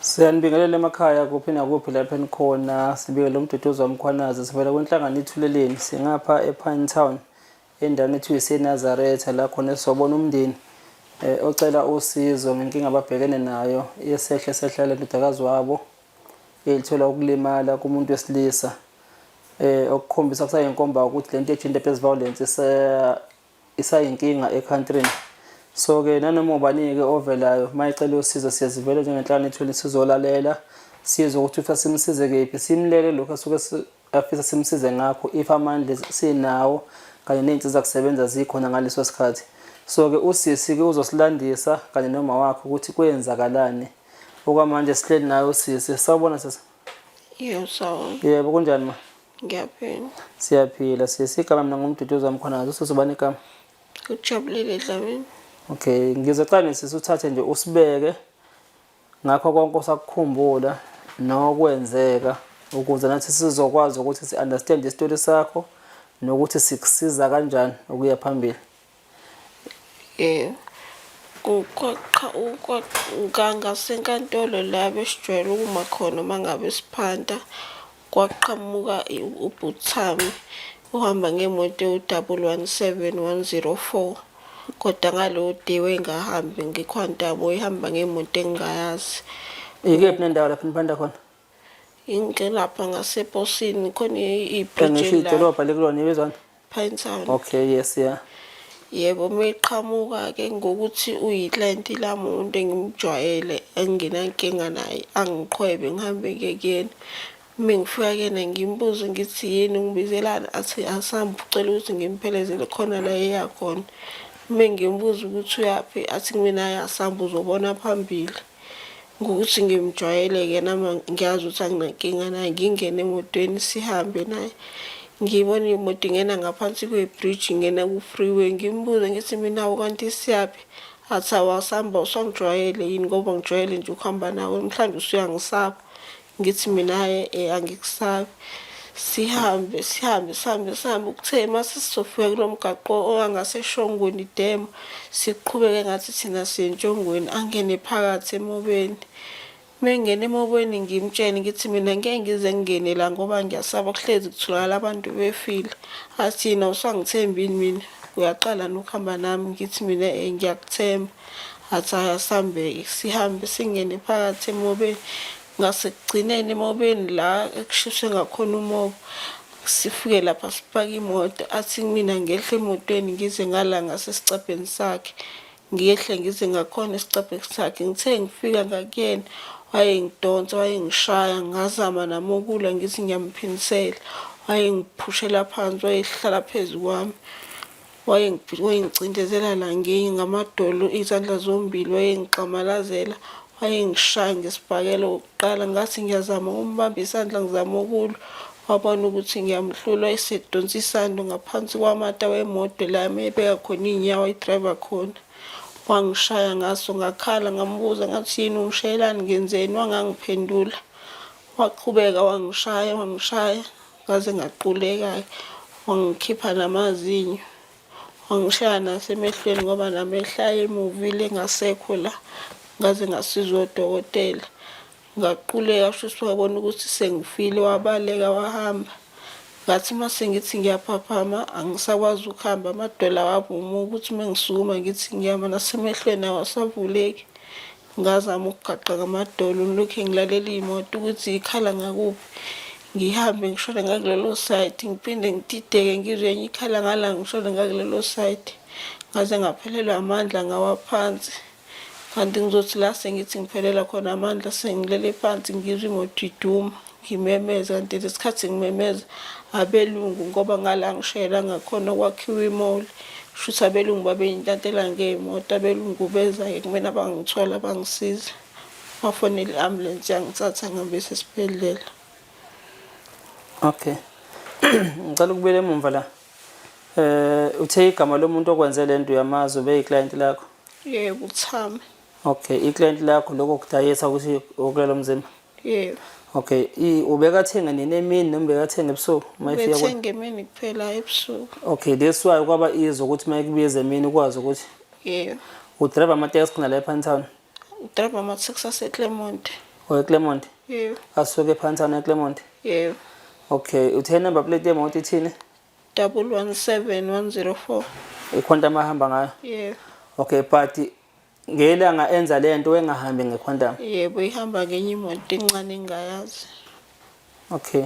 Siyanibingelela emakhaya kuphi nakuphi lapho enikhona, sibingelela uMduduzi waMkhwanazi, sivela kwinhlangano iThuleleni, singapha ePine Town endaweni ethiwa iseNazaretha la khona sizobona umndeni ocela usizo ngenkinga ababhekene nayo yesehle sehlela ndodakazi wabo elithola ukulimala kumuntu wesilisa okukhombisa kusayinkomba ukuthi lento ye-gender based violence isayinkinga e-countryni. So ke nanoma ubani-ke ovelayo uma ecela usizo siyazivela njengenhlangano ethwele sizolalela sizwe ukuthi ufisa simsize kephi, simlele lokhu asuke afisa simsize ngakho if amandla sinawo kanye ney'nsiza kusebenza zikhona ngaleso sikhathi. So ke usisi-ke uzosilandisa kanye noma wakhe ukuthi kwenzakalani. Okwamanje sihleli naye usisi. Sawubona sisi. Yebo, sawubona. Yebo, kunjani ma? Ngiyaphila. Siyaphila sisi. Igama mina nguMduduzi waMkhwanazi. Usisi ubani igama? Ujabulile Dlamini. Okay, ngizocela sisi uthathe nje usibeke ngakho konke osakukhumbula nokwenzeka ukuze nathi sizokwazi ukuthi si-understand isitori sakho nokuthi sikusiza kanjani ukuya phambili. Yebo. Ngasenkantolo la besijwayele ukuma khona uma ngabe siphanta, kwaqhamuka ubhuti uhamba ngemoto ewu-double one seven one zero four. Kodwa ngalowo day wayengahambi ngekhwantamu, wayehamba ngemoto engingayazi. Ikephi nendawo lapho niphanda khona? Ngilapha ngaseposini khona i-bridge Ngisho idolobha likulona ibizwani? Pinetown. Okay, yes, yeah. Yebo, uma eqhamuka-ke ngokuthi uyi-client lami umuntu engimjwayele engingenankinga naye angiqhwebe ngihambe ngiye kuyena. Uma ngifika kuyena ngimbuze ngithi yini ungibizelani athi asambe ucela ukuthi ngimphelezele khona la eya khona. Uma ngimbuza ukuthi uyaphi athi kumina hhayi asambe uzobona phambili. Ngokuthi ngimjwayele-ke nami ngiyazi ukuthi anginankinga naye, ngingene emotweni sihambe naye. Ngibone imoto ingena ngaphansi kwe-bridge ingena ku-freeway, ngimbuze ngithi mina hawu kanti siyaphi? Athi awu asihamba usangijwayele yini ngoba ngijwayele nje ukuhamba nawe mhlawumbe usuyangisaba. Ngithi mina hhayi e angikusabi. Sihambe sihambe sihambe sihambe kuthe mase sizofika kulo mgaqo owangaseShongweni Dam siqhubeke ngathi thina siya eNtshongweni angene phakathi emobeni. Mengena emobeni ngimtshele ngithi mina ngeke ngize ngingene la ngoba ngiyasaba kuhlezi kutholakala abantu befile. Athi yena awusangithembi yini mina uyaqala nokuhamba nami ngithi mina eh ngiyakuthemba. Athi hhayi asambe-ke sihambe singene phakathi emobeni. Ngasekugcineni emobeni la ekushiswe ngakhona umoba sifike lapha sipake imoto athi kumina ngehle emotweni ngize ngala ngasesicabheni sakhe ngiyehle ngize ngakhona esicabheni sakhe ngithe ngifika ngakuyena wayengidonsa wayengishaya ngazama nami ukulwa ngithi ngiyamphindisela wayengiphushela phansi wayehlala phezu kwami Wayengicindezela la ngamadolo izandla zombili wayengixamalazela wayengishaya ngesibhakela okokuqala ngathi ngiyazama ukumbamba isandla ngizama ukulwa wabona ukuthi ngiyamhlula esedonsa isando ngaphansi kwamata wemoto la ebeka khona iy'nyawo ayidrayiva khona wangishaya ngaso ngakhala ngambuza ngathi yini ungishayelani ngenzeni wangangiphendula waqhubeka wangishaya wangishaya Ngaze ngaquleka-ke, wangikhipha namazinyo, wangishaya nasemehlweni ngoba namehlo ayemuvile engasekho la. Ngaze ngasizwa odokotela. Ngaquleka shuthi wabona ukuthi sengifile wabaleka wahamba. Ngathi uma sengithi ngiyaphaphama angisakwazi ukuhamba amadolo awavumi ukuthi uma ngisukuma ngithi ngiyama nasemehlweni awasavuleki. Ngazama ukugaqa ngamadolo ngilokhu ngilalela iy'moto ukuthi ikhala ngakuphi. Ngihambe ngishone ngakulelo sayidi ngiphinde ngidideke ngizwe enye ikhala ngala ngishone ngakulelo sayidi. Ngaze ngaphelelwa amandla ngawa phansi. Kanti ngizothi la sengithi ngiphelelwa khona amandla sengilele phansi ngizwe imoto iduma ngimemeze kanti lesikhathi ngimemeza abelungu ngoba ngala ngishayela ngakhona kwakhiwa imall. Shuthi abelungu babeyintantela ngey'moto, abelungu beza-ke kumina bangithola bangisiza. Bafonela i-ambulensi yangithatha ngihambisa esibhedlela. Okay. Ngicela ukubuyela emumva la. Uthe igama lomuntu okwenze lento uyamazi ubeyiclient lakho? Yebo, uThami. Okay, iclient lakho lokho kudayisa ukuthi okulelo mzimba? Yebo. Okay, ubekathenga nini emini noma ubekathenga ebusuku uma efika kwa? Ubethenga emini kuphela ebusuku. Okay, that's why kwaba easy ukuthi uma ekubiza emini ukwazi ukuthi Yebo. udrive amatekisi khona la ePinetown. Udrive amatekisi aseClermont. OweClermont? Yebo. Asuke ePhanthana eClermont? Yebo. Okay, uthe number plate yemoto ithini? 117104. IQuantum ahamba ngayo? Yebo. Okay, but ngelanga enza lento wengahambi ngeQuantum. Yebo, ihamba ngenye imoto encane engingayazi. Okay.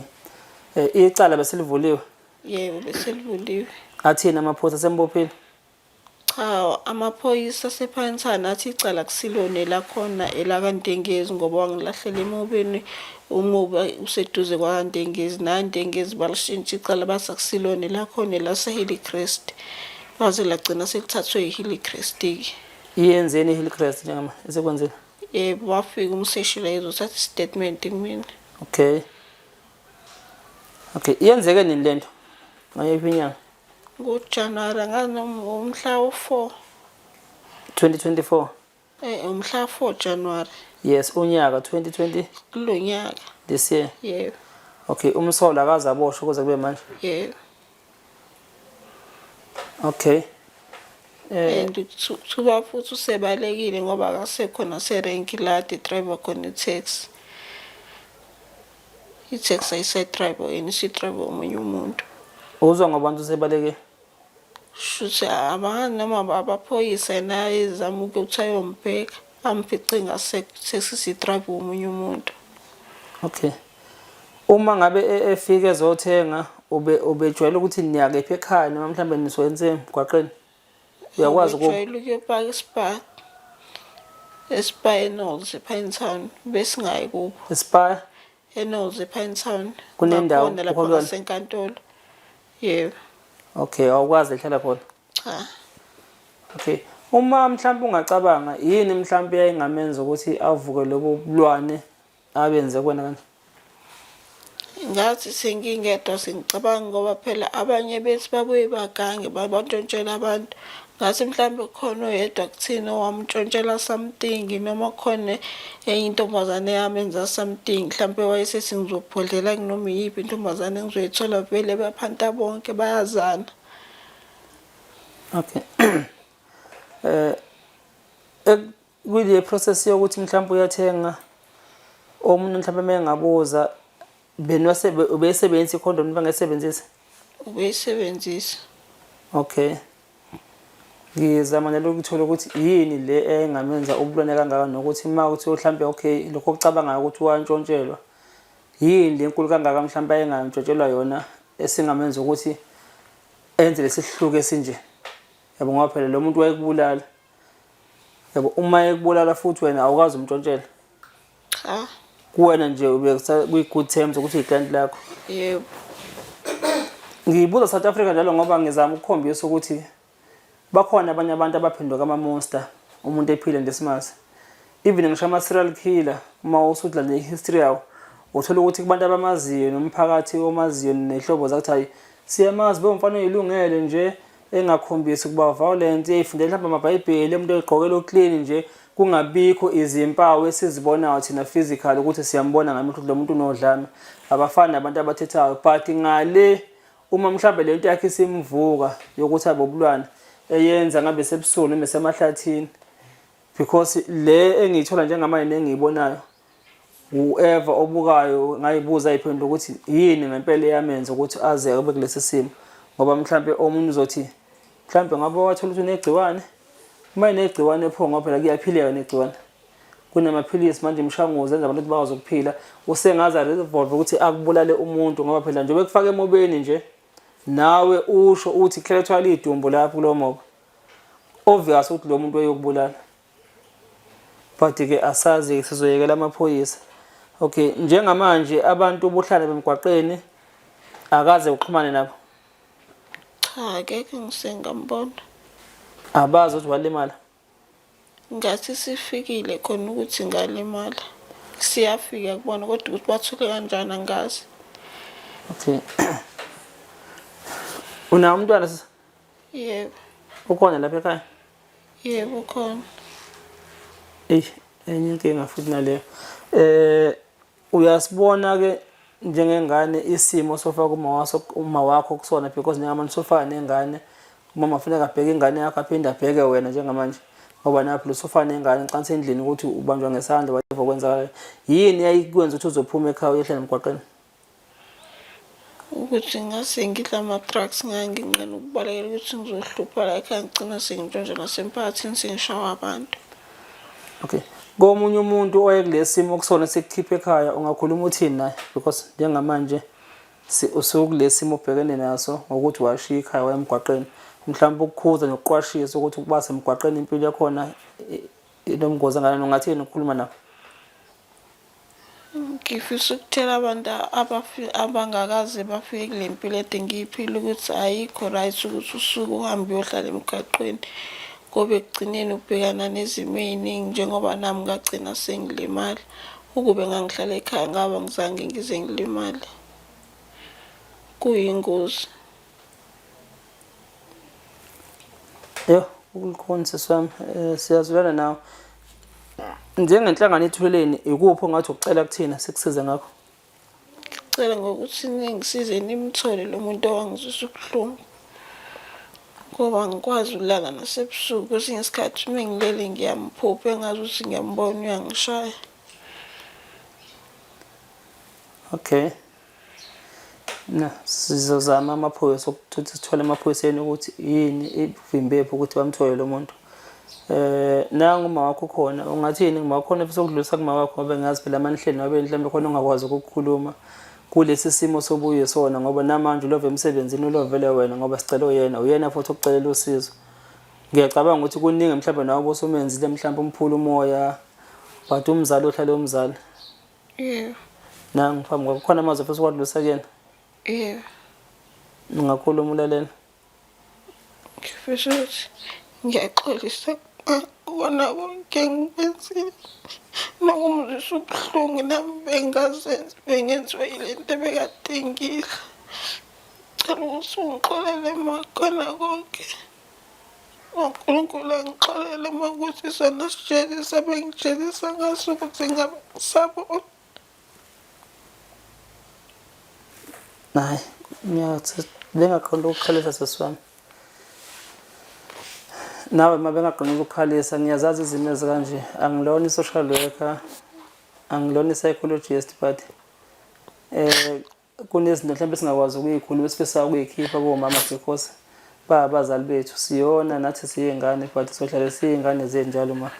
Eh, icala beselivuliwe? Yebo, beselivuliwe. Athini amaphoyisa sembophile? Cha, amaphoyisa asePhanthana athi icala akusilona elakhona elakaNdengezi ngoba wangilahlela emobeni, umoba useduze kwaKaNdengezi, naKaNdengezi balishintsha icala bathi akusilona elakhona elaseHillcrest. Laze lagcina selithathwe yiHillcrest-ke. Iyenzeni iHillcrest njengama esekwenzile? Yebo, wafika umseshi la ezothatha isitatimende kumina. Okay. Okay, iyenzeke nini lento? Ngayiphi inyanga? NgoJanuwari angazi noma umhla wo-4. 2024. Umhla 4 January. Yes, unyaka 2020. Kulo nyaka. This year. Yebo. Okay, umsolwa akaze aboshwe kuze kube manje. Yebo. Okay. And kuthiwa futhi usebalekile ngoba akasekho naserenki la ade driver khona i-taxi. I-taxi ayisadrayiva yena isidrayiva omunye umuntu. Uzwa ngabantu usebalekile? Shuthi abangani noma abaphoyisa yena ayezama ukuthi ayombheka amfice ngasekho i-taxi isidrayiva omunye umuntu. Okay. Uma ngabe efika ezothenga ube ubejwayele ukuthi niyakephi ekhaya noma mhlawumbe nisuke nisemgwaqeni? Uyakwazi ukuba Ubejwayele ukuyopaka eSpar. ESpar eNolds ePinetown besingayi kubo. eSpar? ENolds ePinetown. Kunendawo Ngakhona lapha kuyona? ngasenkantolo. Yebo. Okay, awukwazi ehlala khona. Cha. Okay. Uma mhlawumbe ungacabanga yini mhlawumbe yayingamenza ukuthi avuke lobo bulwane abenze kuwena kanje? Ngathi sengingedwa sengicabanga ngoba phela abanye bethi babuye bagange babantshontshela abantu. Ngathi mhlawumbe kukhona oyedwa kuthina owamntshontshela something noma kukhona enye intombazane eyamenza something mhlawumbe wayesethi ngizobhodlela kunoma iyiphi intombazane engizoyithola vele baphanta bonke bayazana. Okay. Eh kule process yokuthi mhlawumbe uyathenga omunye mhlawumbe mengabuza benwase ubeyisebenzisa icondom bangesebenzisa. Ubeyisebenzisa. Okay. Ngizama nalo ukuthola ukuthi yini le engamenza ubulwane kangaka nokuthi uma kuthi mhlawumbe okay lokho okucabangayo ukuthi wantshontshelwa yini le nkulu kangaka mhlawumbe ayengantshontshelwa yona esingamenza ukuthi enze lesihluku esinje. Yabo ngoba phela lo muntu wayekubulala. Yabo uma ekubulala futhi wena awukazi umntshontshela. Cha. Kuwena nje ube kwi-good terms ukuthi i-client lakho. Yebo. Ngiyibuza South Africa njalo ngoba ngizama ukukhombisa ukuthi bakhona abanye abantu abaphenduka ama-monster umuntu ephile nje simazi. Even ngisho ama-serial killer uma usudla ne-history yawo uthola ukuthi kubantu abamaziyo nomphakathi omaziyo nehlobo zakuthi hayi siyamazi bewumfana oyilungele nje engakhombisi ukuba violent eyifundela mhlawumbe amabhayibheli umuntu oyigqokela oclean nje kungabikho izimpawu esizibonayo thina physical ukuthi siyambona ngamehlo ukuthi lo muntu unodlame abafani nabantu abathethayo but ngale uma mhlawumbe lento yakhe isimvuka yokuthi abe ubulwane eyenza ngabe sebusuku noma esemahlathini because le engiyithola njengamanje nengiyibonayo whoever obukayo ngayibuza ayiphendula ukuthi yini ngempela eyamenza ukuthi aze abe kulesi simo ngoba mhlambe omunye uzothi mhlambe ngabe wathola ukuthi unegciwane uma enegciwane pho ngoba phela kuyaphileka negciwane kunamaphilisi manje imishanguzo enza abantu ukuthi bakwazi ukuphila usengaze revolve ukuthi akubulale umuntu ngoba phela njengoba ekufaka emobeni nje nawe usho uthi kuhlale thwala idumbu lapho kulowo moba obvious ukuthi lo muntu wayokubulala but ke asazi sizoyekela amaphoyisa. Okay, njengamanje abantu bohlala emgwaqeni akaze uxhumane nabo. Cha, akekho engisengambona. Abazi ukuthi walimala. Ngathi sifikile khona ukuthi ngalimala. Siyafika kubona kodwa ukuthi bathule kanjani angazi. Okay. Unawo umntwana sisi? Yebo. Ukhona lapha ekhaya? Yebo khona. Eyi enye inkinga futhi naleyo. Eh uyasibona ke njengengane isimo sofaka uma waso uma wakho kusona because njengamanje sofaka nengane umama kufuneka abheke ingane yakho aphinde abheke wena njengamanje. Ngoba nawe phela usufana nengane ngicabanga endlini ukuthi ubanjwa ngesandla whatever kwenzakalayo. Yini eyayikwenza ukuthi uzophuma ekhaya uyohlala emgwaqeni? Ukuthi ngase ngidla ama-drugs nganginqena ukubalekela ukuthi ngizohlupha la ekhaya ngigcina sengintshontsha nasemphakathini sengishawa abantu. Okay. Komunye umuntu oye kulesi simo okusona sikukhipha ekhaya ungakhuluma uthini naye because njengamanje usukulesi simo obhekene naso ngokuthi washiya ikhaya waya emgwaqeni mhlawumbe ukukhuza nokuqwashisa ukuthi ukuba semgwaqeni impilo yakhona inomgozi engakanani ungathini ukukhuluma nabo? Ngifisa ukutshela abantu abangakaze bafike kule mpilo ede ngiyiphila ukuthi ayikho right ukuthi usuke uhambe uyohlala emgaqweni ngoba ekugcineni ubhekana nezimo ey'ningi njengoba nami ngagcina sengilimala. Ukube ngangihlala ekhaya ngabe angizange ngize ngilimale. Kuyingozi. Yho, ukulikhona sisi wami, eh, siyazwelana nawe. Njengenhlangano ethuleleni ikuphi ongathi ukucela kuthina sikusize ngakho? Ngicela ngokuthi ningisize nimthole lo muntu owangizwisa ubuhlungu. Ngoba angikwazi ukulala nasebusuku kwesinye isikhathi uma ngilele ngiyamphupha engazi ukuthi ngiyambona uyangishaya. Okay. Na sizozama amaphoyisa ukuthi sithole emaphoyiseni ukuthi yini ivimbephi ukuthi bamthole lo muntu. Eh nangu uma wakho khona ungathini uma khona ofisa ukudlulisa kuma wakho ngoba ngazi phela amanihleli nobe mhlawumbe khona ongakwazi ukukhuluma kulesi simo sobuye sona ngoba namanje ulove emsebenzini ulovele wena ngoba sicela uyena uyena futhi okucelela usizo. Ngiyacabanga ukuthi kuningi mhlawumbe nawe obusumenzile mhlawumbe umphula umoya but umzali ohlale umzali. Yebo. Nangu phambi kwakho khona amazwi ofisa ukwadlulisa kuyena. Yebo. Ungakhuluma ulalela. Ngifisa ukuthi ngiyaxolisa kukona konke engikwenzile nokumzwisa ubuhlungu nami bengazenzi bengenziwe yile nto ebekade ngidla. Cela ukuthi ungixolele ma kukona konke. UNkulunkulu angixolele uma ukuthi sona sijezisa bengijezisa ngaso ukuthi ngabe ngisabona. Hayi, ngiyathi bengaqonda ukukhalisa sisi wami. Nawe uma bengaqonda ukukhalisa ngiyazazi izimo ezikanje. Angilona i-social worker, angilona i-psychologist but eh Kunezinto mhlawumbe esingakwazi ukuyikhuluma esifisa ukuyikhipha komama because ba abazali bethu siyona nathi siyingane but sohlale siyingane zenjalo ma.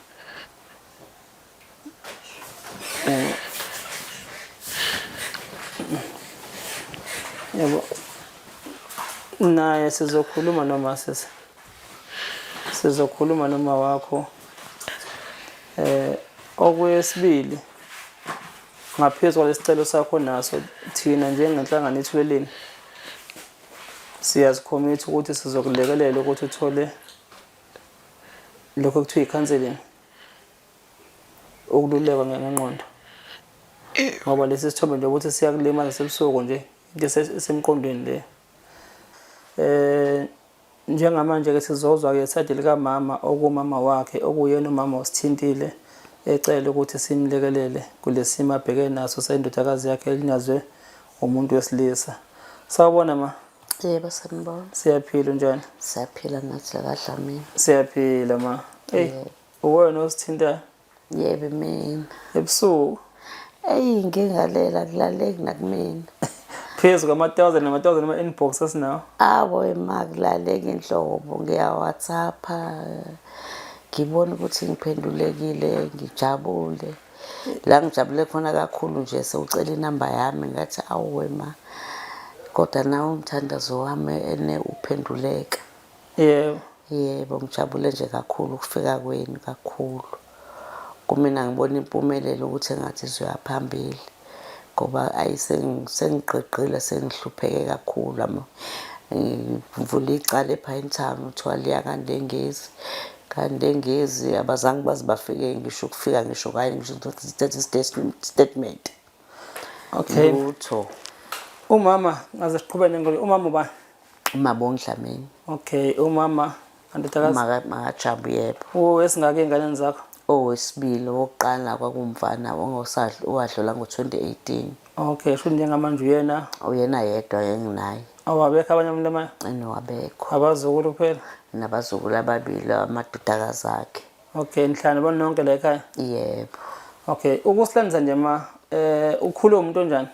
Eh, yabo naye sizokhuluma noma sisi sizokhuluma noma wakho eh okwesibili Ngaphezu kwalesicelo sakho naso thina njengenhlangano Ithuleleni siyazikhomitha ukuthi sizokulekelela ukuthi uthole lokho ekuthiwa i-counseling ukululekwa ngengqondo ngoba lesi sithombe nje ukuthi siyakulimaza sebusuku nje into esemqondweni le eh Njengamanje-ke sizozwa-ke isayidi likamama okuwumama wakhe okuyena umama osithintile ecela ukuthi simlekelele kulesimo abhekene naso sendodakazi yakhe elinyazwe umuntu wesilisa. Sawubona ma. Yebo sanibona. Siyaphila unjani? Siyaphila nathi la kaDlamini. Siyaphila ma. Hey, uwena osithintayo. Yebo mina. Ebusuku. Eyi ngingalela akulaleki nakumina. Phezu kwama-thousand nama-thousand ama-inbox esinawo. Awe ma akulaleki inhlobo ngiya-WhatsApp-a ngibona ukuthi ngiphendulekile ngijabule. La ngijabule khona kakhulu nje sewucela inamba yami ngathi awuwe ma kodwa nawe umthandazo wami ene uphenduleka. Yebo. Yebo, ngijabule nje kakhulu ukufika kwenu kakhulu. Kumina ngibona impumelelo ukuthi engathi izoya phambili ngoba ayi sengigqigqile sengihlupheke kakhulu. Ngivule icala ePinetown kuthiwa liya kaNdengezi. KaNdengezi abazange baze bafike ngisho ukufika ngisho kanye ngisho ukuthatha i-statement. Okay. Lutho. Umama ngaze siqhubeke nengxoxo. Umama ubani? UMabongi Dlamini. Okay, umama andodakazi. Maka makaJabu yebo. Owesingaki ey'nganeni zakho? Owesibili owokuqala kwakuwumfana ongosadl owadlula ngo-2018. Okay, sho njengamanje uyena Uyena yedwa enginaye. awabekho abanye abantu abanye No abekho. abazukulu kuphela. Nabazukulu ababili amadodakazi akhe. Okay, nihlala nabona nonke la ekhaya? Yebo. Okay, ukusilandisa nje ma ukhule umuntu onjani?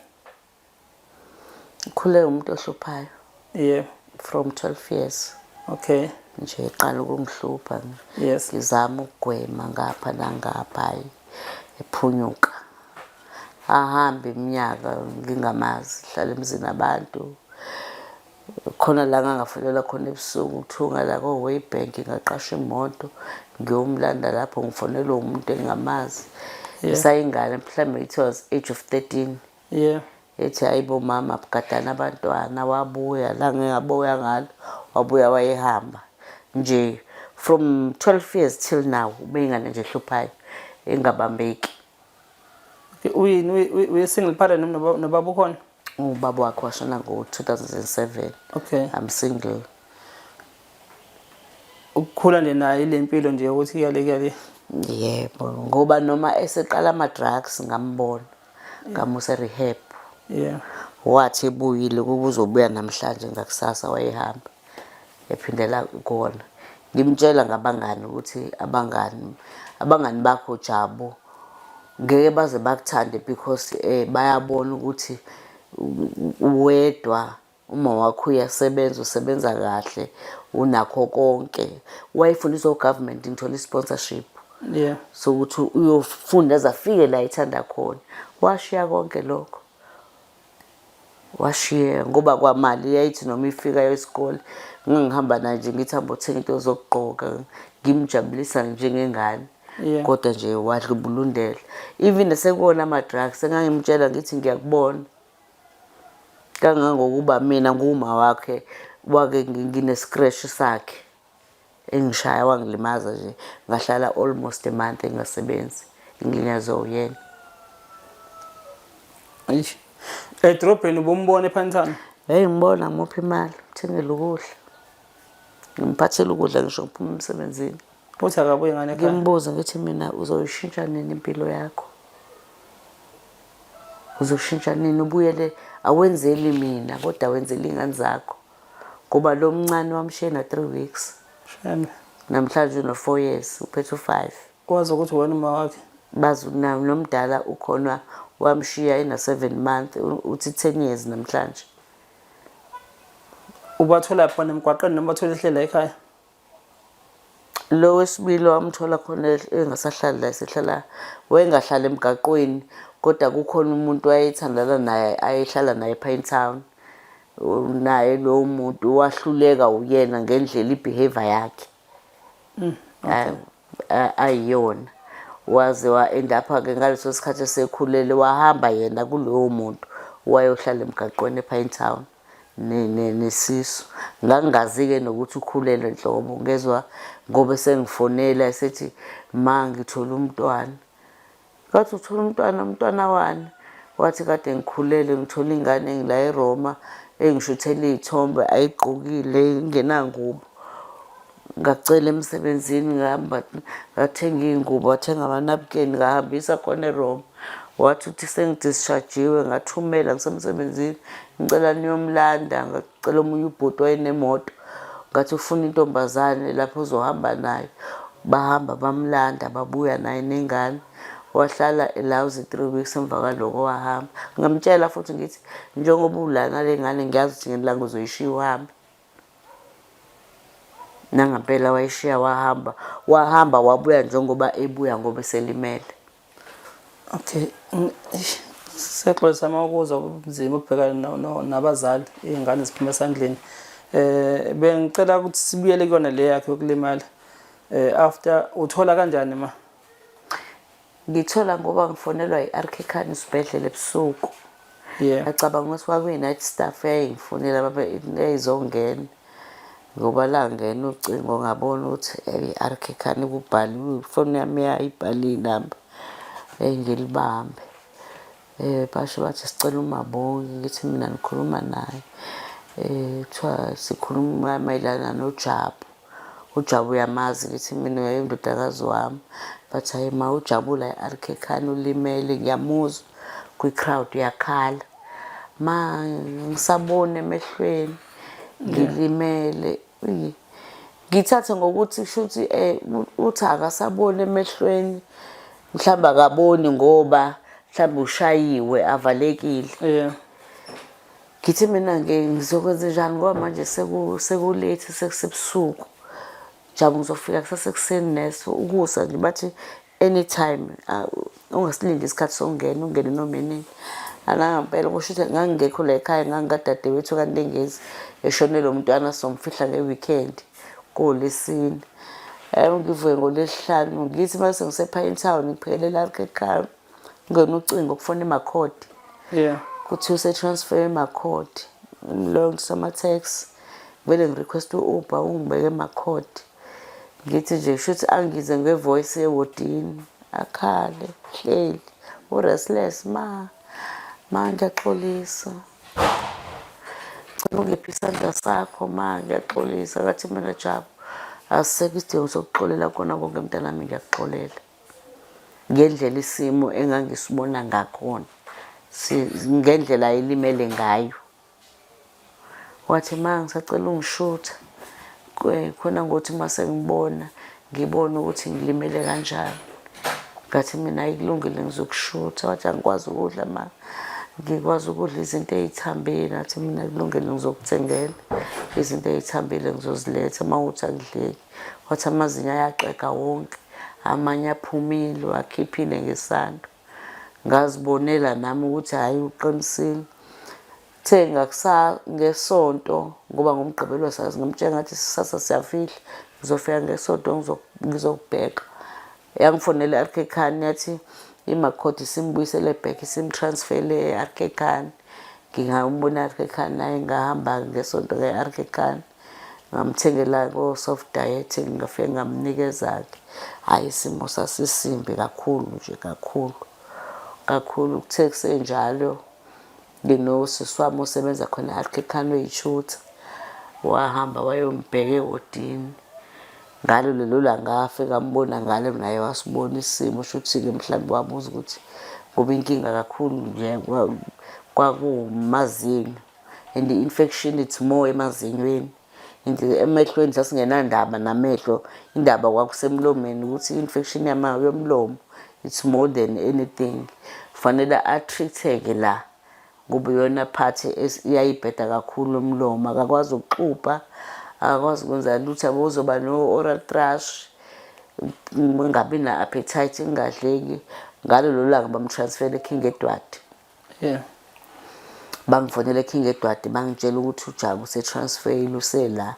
Ukhule umuntu ohluphayo. Yebo. From 12 years. Okay. Nje eqala ukungihlupha. Yes. Ngizama ukugwema ngapha nangapha hayi ephunyuka. Ahambe iminyaka ngingamazi, hlala emzini abantu. Khona la ngangafonelwa khona ebusuku kuthiwa ungala ko-Waybank ngaqasha imoto ngiyomlanda lapho ngifonelwe umuntu engingamazi. Isayingane mhlawumbe it was age of 13. Yeah. Ethi hayi bo mama gadana abantwana wabuya la ngingabuya ngalo wabuya wayehamba nje from 12 years till now ubeyingane nje ehluphayo engabambeki. Uyini uyi single parent noma nobaba ukhona? Ubaba wakhe washona ngo-2007. Okay. I'm single. Ukukhula nje naye ile mpilo nje ukuthi kuyale kuyale. Yebo, ngoba noma eseqala ama-drugs ngambona. Ngamusa rehab. Yeah. Wathi ebuyile kuba uzobuya namhlanje ngakusasa wayehamba. Ephindela kona. Ngimtshela ngabangani ukuthi abangani bakho Jabu ngeke baze bakuthande because bayabona ukuthi uwedwa uma wakho uyasebenza usebenza kahle unakho konke. Wayefundiswa ugovernment ngithola i-sponsorship. Yeah. So ukuthi uyofunda aze afike la ethanda khona. Washiya konke lokho. Washiya ngoba kwamali yayithi noma ifika yesikole ngangihamba naye nje ngithi hamba uthenga into zokugqoka ngimjabulisa njengengane. Yeah. Kodwa nje wadlubulundela. Even sekuwona ama-drugs engangimtshela ngithi ngiyakubona. Kangangokuba mina nguma wakhe wake ngine-scratch sakhe engishaya wangilimaza nje ngahlala almost a month engasebenzi ngilinyazwe uyena. Eish. Edrobheni ubumbona ePantan? Hey ngibona ngimupha imali, ngithengele ukudla. Ngimphathele ukudla ngisho ngiphuma emsebenzini. Uthi akabuye ngane ekhaya. Ngimbuze ngithi mina uzoyishintsha nini impilo yakho? Uzoshintsha nini ubuyele awenzeli mina kodwa wenzela iy'ngane zakho. Ngoba lo mncane wamshiye na 3 weeks. Shame. Namhlanje uno 4 years, uphethe u5. Wazi ukuthi wena uma wakhe. Bazi nomdala ukhona wamshiya ena 7 month uthi 10 years namhlanje. Ubathola khona emgwaqeni noma bathola ehlela ekhaya? Lo wesibili wamthola khona engasahlali la esehlala wayengahlali emgaqweni kodwa kukhona umuntu wayethandana naye ayehlala naye ePinetown. Naye lowo muntu wahluleka uyena ngendlela i-behavior yakhe. Ayiyona. Waze wa-end up-ke ngaleso sikhathi esekhulele wahamba yena kulowo muntu wayohlala emgaqweni ePinetown. Nesisu. Ngangingazi-ke nokuthi ukhulelwe nhlobo ngezwa ngoba esengifonela esethi ma ngithole umntwana. Ngathi uthole umntwana, umntwana wani? Wathi kade ngikhulelwe ngithole ingane ngila eRoma engishuthela iy'thombe ayigqokile ingenangubo. Ngacela emsebenzini ngahamba ngathenga iy'ngubo, ngathenga amanabukeni ngahambisa khona eRoma. Wathi uthi sengi-discharge-iwe ngathumela ngisemsebenzini ngicela niyomlanda ngacela omunye ubhuti wayenemoto ngathi ufuna intombazane lapho uzohamba nayo. Bahamba bamlanda babuya naye nengane. Wahlala elawuzi 3 weeks emva kwaloko wahamba. Ngamtshela futhi ngithi njengoba ula nale ngane ngiyazi ukuthi ngelinye ilanga uzoyishiya uhambe. Nangempela wayishiya wahamba, wahamba wabuya njengoba ebuya ngoba eselimele. Okay. Siyaxolisa uma ukuzwa ubunzima obubhekana nabazali iy'ngane ziphuma esandleni. Bengicela ukuthi sibuyele kuyona le yakhe yokulimala. After uthola kanjani ma? Ngithola ngoba ngifonelwa i-RK Khan isibhedlela ebusuku. Yeah. Ngacabanga ukuthi kwakuyi-night staff eyayingifonela babe yayizongena. Ngoba langena ucingo ngabona ukuthi i-RK Khan kubhaliwe ifoni yami yayibhaliwe inamba. Eyi ngilibambe. Basho bathi sicela uMabongi ngithi mina nikhuluma naye. Kuthiwa sikhuluma mayelana noJabu. UJabu uyamazi ngithi mina uyindodakazi wami. Bathi hhayi ma uJabu la e-RK Khan ulimele ngiyamuzwa kwi-crowd uyakhala. Ma ngisaboni emehlweni ngilimele. Ngithathe ngokuthi kushuthi uthi akasaboni emehlweni mhlawumbe akaboni ngoba mhlawumbe ushayiwe avalekile. Yeah. Ngithi mina ngizokwenza njani ngoba manje seku-late sekusebusuku. Jabu ngizofika kusasa ekuseni nurse ukusa nje bathi anytime ungasilindi isikhathi sokungena ungene noma inini. Anangempela kusho ukuthi ngangingekho la ekhaya ngangikadadewethu kaNtengezi eshonelwe umntwana somfihla nge-weekend kuwolwesine. Ngivuke ngolwesihlanu ngithi uma sengisePine Town ngiphekelela ekhaya ngena ucingo kufona iMakhodi. Yeah. Kuthiwa use-transfer eMakhodi. Loyo ngithatha ama-taxi vele ngi-request u-Uber ungibeke eMakhodi. Ngithi nje shuthi angize nge-voice ewodini akhale hleli u-restless ma ma ngiyaxolisa. Ngicela ungiphe isandla sakho ma ngiyaxolisa. Ngathi mina Jabu asisekho isidingo sokuxolela kona konke mntanami ngiyakuxolela. Ngendlela isimo engangisibona ngakhona ngendlela ayelimele ngayo. Wathi ma ngisacela ungishutha khona ngothi uma sengibona ngibone ukuthi ngilimele kanjani. Ngathi mina hhayi kulungile ngizokushutha. Wathi angikwazi ukudla ma ngikwazi ukudla izinto ey'thambile. Ngathi mina kulungile ngizokuthengela izinto ey'thambile ngizoziletha uma kuwukuthi akudleki. Wathi amazinyo ayaxega wonke amanye aphumile wakhiphile ngesando. Ngazibonela nami ukuthi hhayi uqinisile. Kuthe ngakusa ngesonto ngoba ngoMgqibelo sazi ngamtshela ngathi sisasa siyafihla ngizofika ngesonto ngizokubheka. Yangifonela i-RK Khan yathi iMakhodi simbuyisele back simtransfele e-RK Khan. Ngingambona i-RK Khan naye ngahamba ngesonto ngaya e-RK Khan. Ngamthengela ko-soft diet ngafike ngamnikeza-ke. Hhayi isimo sasisimbi kakhulu nje kakhulu kakhulu. Kuthe kusenjalo nginosisi wami osebenza khona e-RK Khan oyishutha wahamba wayombheka ewodini. Ngalo lelo langa afika ambona ngalo naye wasibona isimo shuthi-ke mhlawumbe wabuza ukuthi ngoba inkinga kakhulu nje kwakuwumazinyo and i-infection it's more emazinyweni and emehlweni sasingenandaba namehlo indaba kwakusemlomeni ukuthi i-infection yomlomo it's more than anything kufanele a-treat-eke la ngoba iyona part iyayibheda kakhulu umlomo akakwazi ukuxubha akakwazi ukwenza lutho yabo uzoba no-oral thrush ngabi na-appetite ingadleki ngalo lolo langa bamtransfera eKing Edward. Yeah. Bangifonela eKing Edward bangitshela ukuthi uJabu usetransferile usela.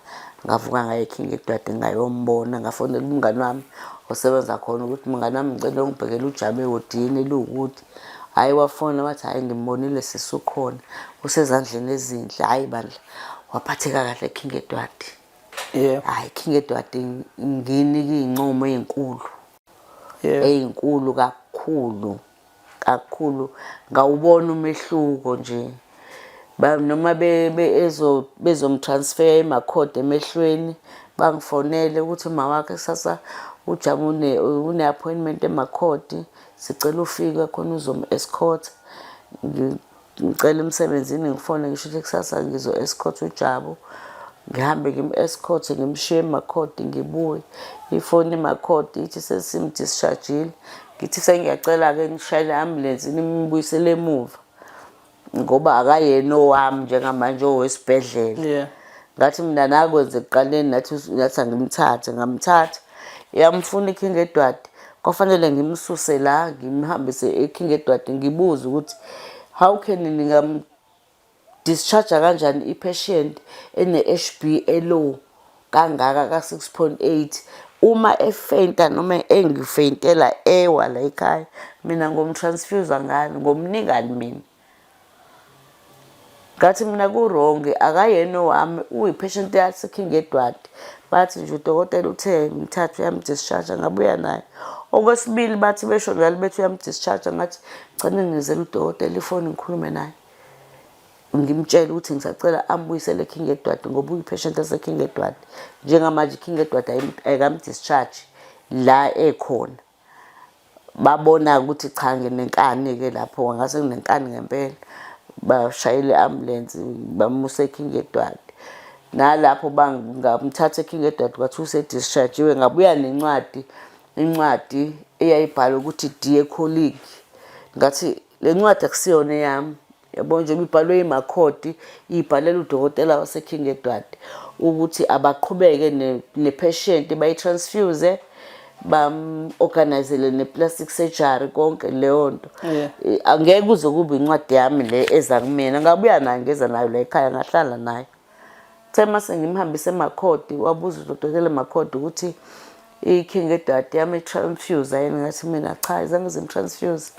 Ngavuka ngaye eKing Edward ngayombona ngafonela umngani wami osebenza khona ukuthi mngani wami ngicela ungibhekele uJabu ewodini eliwukuthi. Hhayi wafona wathi hhayi ngimbonile sisi ukhona usezandleni ezinhle hhayi bandla waphatheka kahle eKing Edward. Yeah. Hhayi King Edward nginika iy'ncomo ey'nkulu. Yeah. Ey'nkulu kakhulu. Kakhulu ngawubona umehluko nje noma bezomtransfer emakhodi emehlweni bangifonele ukuthi uma wakhe kusasa uJabu une-appointment emakhodi sicela ufike khona uzomu-escort. Ngicela emsebenzini ngifone ngisho ukuthi kusasa ngizo-escort uJabu. Ngihambe ngim-escort ngimshiye emakhodi ngibuye. Ifoni emakhodi ithi sesim-discharge-ile. Ngithi sengiyacela-ke nishayele i-ambulensi nimbuyisele emuva ngoba akayena owami njengamanje owesibhedlela. Yeah. Ngathi mina nakwenza ekuqaleni nathi ngathi angimthathe ngamthatha. Yamfuna iKing Edward kwafanele ngimsuse la ngimhambise eKing Edward ngibuze ukuthi how can ningam discharge kanjani i-patient ene-HB e-low kangaka ka-6.8 uma efenta noma engifentela ewa la ekhaya mina ngomtransfuse ngani ngomnikani mina. Ngathi mina ku-wrong akayena owami uyi-patient yase-King Edward. Bathi nje udokotela uthe ngithathe uyamdischarge ngabuya naye. Okwesibili bathi besho njalo bethi uyamdischarge ngathi ngicela nginizele udokotela ifoni ngikhulume naye. Ngimtshele ukuthi ngisacela ambuyisele eKing Edward ngoba uyi-patient yase-King Edward. Njengamanje i-King Edward ayikamdischarge la ekhona. Babona ukuthi cha nginenkani-ke lapho ngase nginenkani ngempela. Bashayela i-ambulensi bamusa eKing Edward. Nalapho bangamthatha eKing Edward kwathiwa use-discharge-iwe, ngabuya nencwadi, incwadi eyayibhalwe ukuthi dear colleague. Ngathi le ncwadi akusiyona eyami, yabo njengoba ibhalwe imakhodi ibhalela udokotela waseKing Edward ukuthi abaqhubeke ne-patient bayi-transfuse bam-organizele ne-plastic surgery konke leyo nto. Angeke kuze kube incwadi yami le eza kumina. Ngabuya nayo, ngeza nayo la ekhaya, ngahlala nayo. Kuthe uma sengimhambise emakhodi, wabuza udokotela emakhodi ukuthi i-King Edward yami i-transfuse yini, ngathi mina cha, azange zim-transfuse,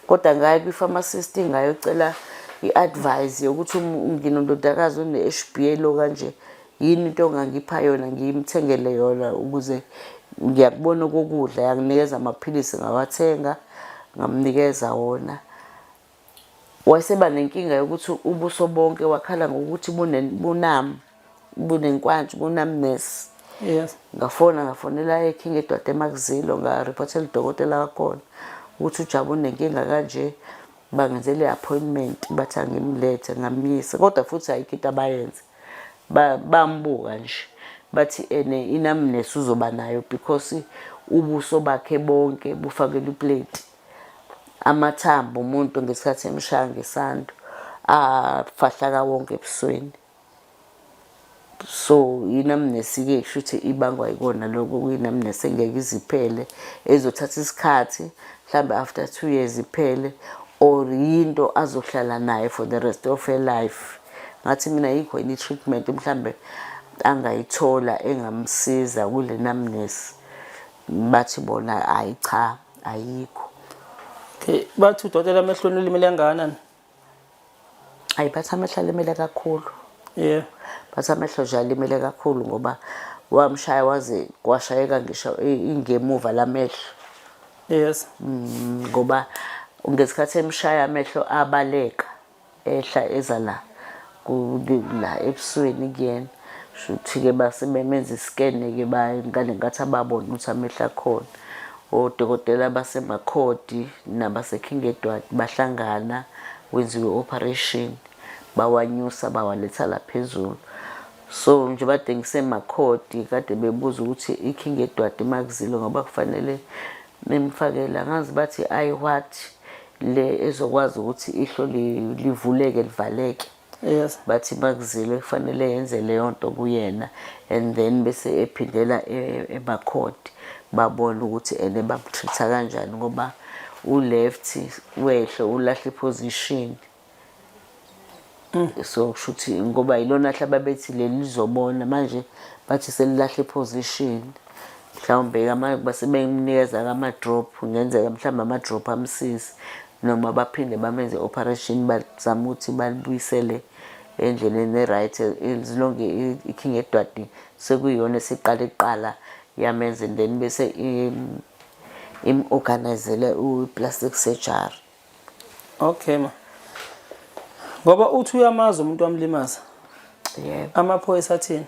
kodwa ngaya kwi-pharmacist ngayocela i-advice yokuthi nginondodakazi one-H_B lo kanje, yini into ongangipha yona ngimthengele yona ukuze ngiyakubona okokudla. Yanginikeza amaphilisi, ngawathenga, ngamnikeza wona. Wayeseba nenkinga yokuthi ubuso bonke wakhala ngokuthi bunam, bunenkwantshu, bu-numbness. Ngafona, ngafonela eKing Edward eMakzilo, ngariphothela udokotela wakhona ukuthi uJabu unenkinga kanje, bangenzela i-appointment bathi angimlethe, ngamyisa, kodwa futhi ayikho into abayenza. Bambuka nje bathi ene i-numbness uzoba nayo because ubuso bakhe bonke bufakelwe iplate, amathambo umuntu ngesikhathi emshaya ngesando afahlaka wonke ebusweni. So i-numbness-ke kushuthi ibangwa yikona lokho, kuyi-numbness engeke ize iphele, ezothatha isikhathi mhlambe after 2 years iphele, or yinto azohlala nayo for the rest of her life. Ngathi mina ayikho yini i-treatment mhlambe angayithola engamsiza kule numbness, bathi bona hhayi cha, ayikho. Okay, bathi udokotela amehlweni ulimele kangakanani? Ayi, bathi amehlo alimele kakhulu. Bathi amehlo nje alimele kakhulu ngoba wamshaya waze kwashayeka ngisho ingemuva lamehlo. Ngoba ngesikhathi emshaya amehlo abaleka ehla eza la la ebusweni kuyena, shuthi-ke base bemenza i-scan-ke ngale nkathi ababona ukuthi amehlo akhona. Odokotela basemakhodi nabase-King Edward bahlangana, kwenziwe i-operation, bawanyusa bawaletha la phezulu. So nje bade ngisemakhodi kade bebuza ukuthi i-King Edward imakuzile ngoba kufanele nimfakele, angazi bathi ayi what le ezokwazi ukuthi ihlo livuleke livaleke. Bathi makuzile kufanele yenze leyo nto kuyena, and then bese ephindela emakhodi babone ukuthi ene bamtreat-a kanjani ngoba u-left wehlo ulahle i-position. So kusho ukuthi ngoba yilona hla babethi leli lizobona, manje bathi selilahle i-position, mhlawumbe base bemnikeza ama-drop, kungenzeka mhlawumbe ama-drop amsize noma baphinde bamenze i-operation bazame ukuthi balibuyisele endleleni e-right, as long i-King Edward sekuyiyona esiqale kuqala yamenza, and then bese im-organizele i-plastic surgery. Okay ma. Ngoba uthi uyamazi umuntu wamlimaza. Yebo. Amaphoyisa athini?